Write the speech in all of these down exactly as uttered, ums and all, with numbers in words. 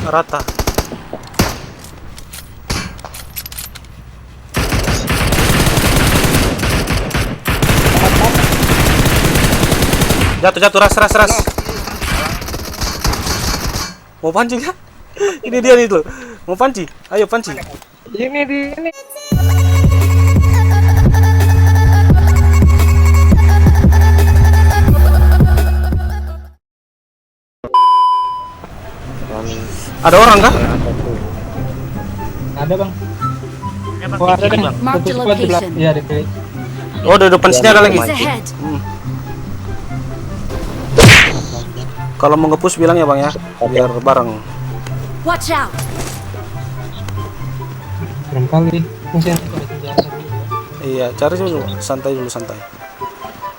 Rata. Jatuh, jatuh, ras, ras, ras. Mau pancing kah? Ini dia nih tuh. Mau pancing? Ayo pancing. Ini di ini. Ada orang kah? Ada, Bang. Oh, ada deh. Mark the location. Satu squad di belak-, iya, di kiri. Oh, di depan sini ada lagi. Enemies ahead. Hmm. Kalau mau nge-push bilang ya, Bang, ya, biar bareng. Watch out. Serem kali. Masih ada senjata dulu, ya. Iya, cari dulu, santai dulu, santai.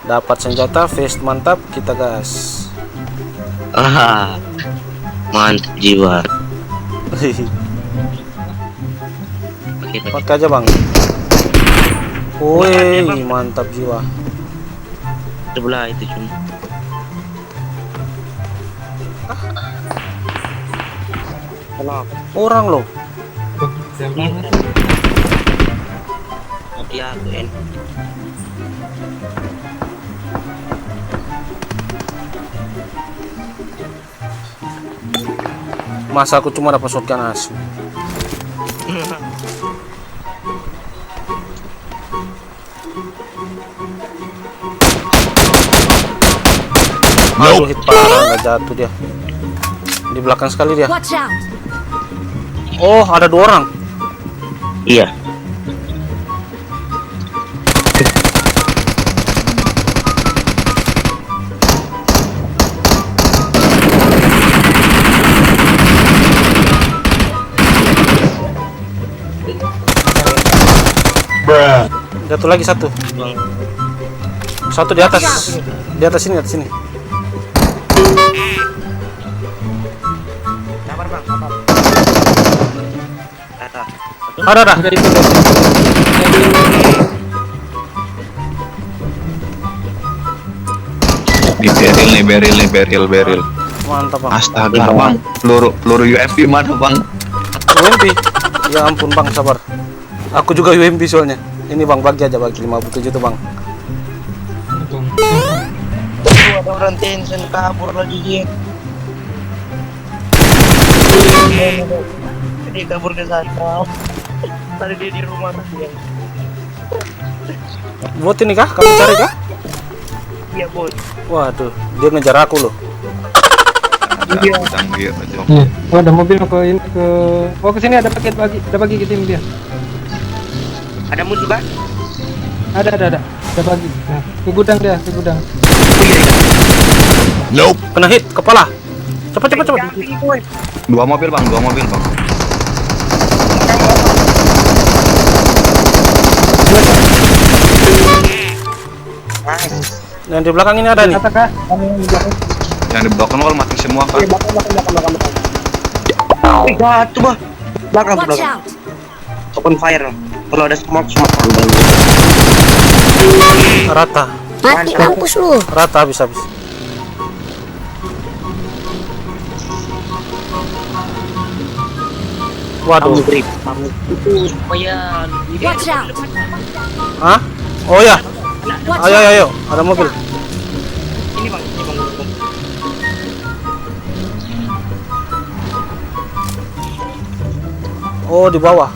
Dapat senjata, vest mantap, kita gas. Aha, mantap jiwa. Pakai, pakai. Pakai aja, Bang. Woi, mantap jiwa. Sebelah itu cuma. Orang loh. Iya. Mati aku, En. Masa aku cuma dapat shotgun asli. Aduh, hit parah, nggak jatuh dia. Di belakang sekali dia. Watch out! Oh, ada dua orang. Iya. Jatuh lagi satu. Satu di atas. Di atas sini, atas sini. Sabar, Bang, sabar. Ada, ada. Di barrel nih, barrel nih, barrel, barrel. Mantap, Bang. Astaga, Bang. Peluru, peluru U M P mana, Bang? U M P? Ya ampun, Bang, sabar. Aku juga U M P soalnya. Ini, Bang, bagi aja, bagi lima puluh tujuh tuh, Bang. Tuh, ada orang tension kabur lagi dia. Dia kabur ke sana. Tadi dia di rumah tuh, Bang. Bot ini kah? Kamu cari kah? Iya, Bot. Waduh, dia ngejar aku loh. Iya. Iya. Oh, ada mobil ke ini, ke, oh, ke sini ada paket bagi, ada bagi ke tim dia. Ada musuh kah? Ada, ada, ada. Ada bagi. Nah, ke gudang dia, ke gudang. Oh, iya, iya. Kena hit, kepala. Cepet, cepet, cepet. Dua mobil, Bang, dua mobil, Bang. Nice. Yang di belakang ini ada nih. Kata, Kak, yang di belakang. Yang di belakang kan mati semua, Kak. Iya, belakang, belakang, belakang, belakang. Ih, jatuh, Bah. Belakang, belakang. Watch out. Open fire. Kalau ada smoke, smoke dulu. Rata. Mati, mampus lu. Rata, habis, habis. Waduh. Kamu, Grip. Kamu. Itu supaya. Watch out. Hah? Oh ya. Watch out. Ayo, ayo, ayo. Ada mobil. Ini, Bang. Ini, Bang. Oh, di bawah.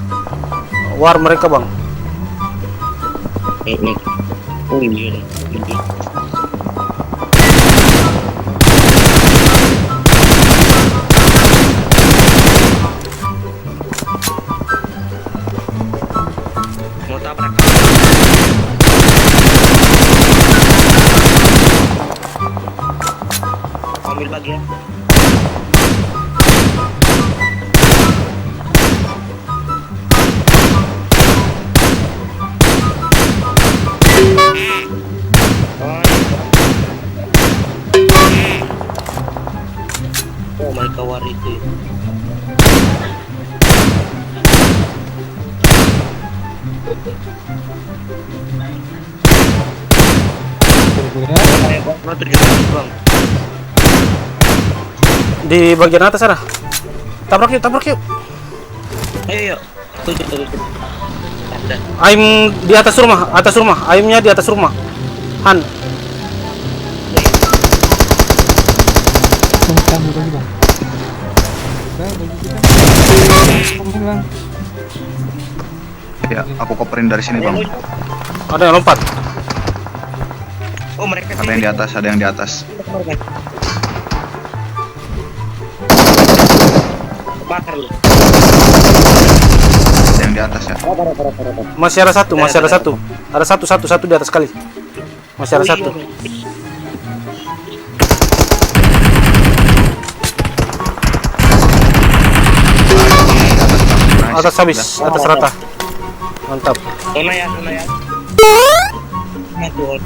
War mereka, Bang. Eh, eh. Oh, iya, iya. Mau tabrak. Ambil lagi ya. Oh, mereka war itu. Di bagian atas sana. Tabrak yuk, tabrak yuk. Ayo, ayo. Tuju, tuju, tuju. Ada. Aim di atas rumah, atas rumah. Aimnya di atas rumah. Han. Bang, bang, bang, bang. Bang, bagi kita. Bang, bang. Ya, aku coverin dari sini, Bang. Ada yang lompat. Oh, mereka sini. Ada yang di atas, ada yang di atas. Bakar lu. Ada yang di atas, ya. Masih ada satu, masih ada satu. Ada satu, satu, satu di atas kali. Masih ada satu. Atas habis, atas rata. Mantap. Zona ya, zona ya. Aduh.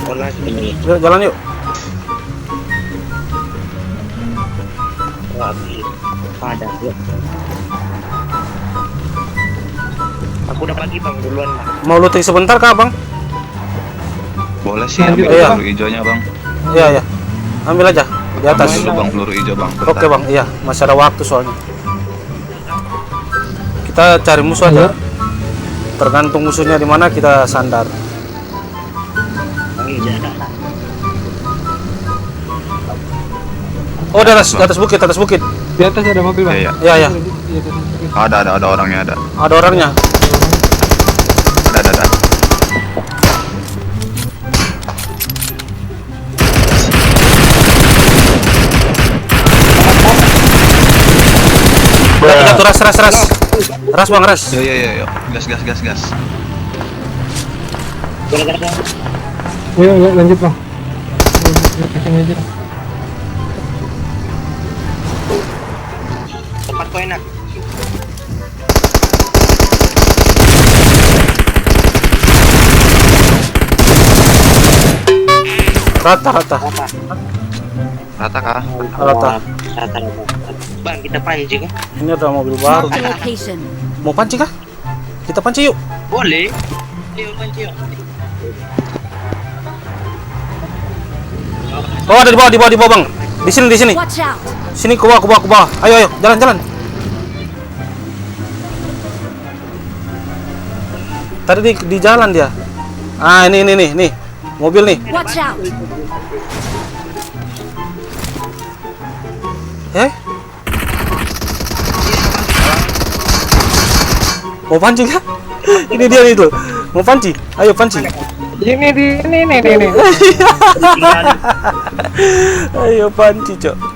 Zona sini. Yuk, jalan yuk. Wah, ada, yuk. Aku udah bagi, Bang, duluan, Bang. Mau looting sebentar kah, Bang? Boleh sih, ambil peluru hijaunya, Bang. Iya, iya. Ambil aja di atas. Ambil dulu, Bang, peluru hijau, Bang. Oke, Bang. Iya, masih ada waktu soalnya. Kita cari musuh aja. Tergantung musuhnya di mana, kita sandar. Oh, di atas, di atas bukit, atas bukit. Di atas ada mobil, Bang. Iya, iya. Iya, iya. Di atas bukit. Ada, ada, ada orangnya, ada. Ada orangnya. Ada, ada, ada. Jatuh, jatuh, ras, ras, ras. Ras, Bang, ras. Yo, yo, yo, yo. Gas, gas, gas, gas. Ayo, ayo, lanjut, Bang. Ayo, ayo, ayo, ayo. Tempat kau enak. Rata, rata. Rata. Rata kah? Rata. Rata, rata. Bang, kita pancing, eh. Ini ada mobil baru. Mark the location. Mau pancing kah? Kita pancing yuk. Boleh. Ayo, pancing yuk. Oh, ada di bawah, di bawah, di bawah, Bang. Di sini, di sini. Watch out. Sini, ku bawa, ku bawa, ku bawa. Ayo, ayo, jalan, jalan. Tadi di, di jalan dia. Ah, ini, ini, nih, nih. Mobil nih. Watch out. Eh? Mau pancing kah? Ini dia nih tuh. Mau pancing? Ayo pancing. Ini di, ini, ini, ini, ini. Ayo pancing, Cok.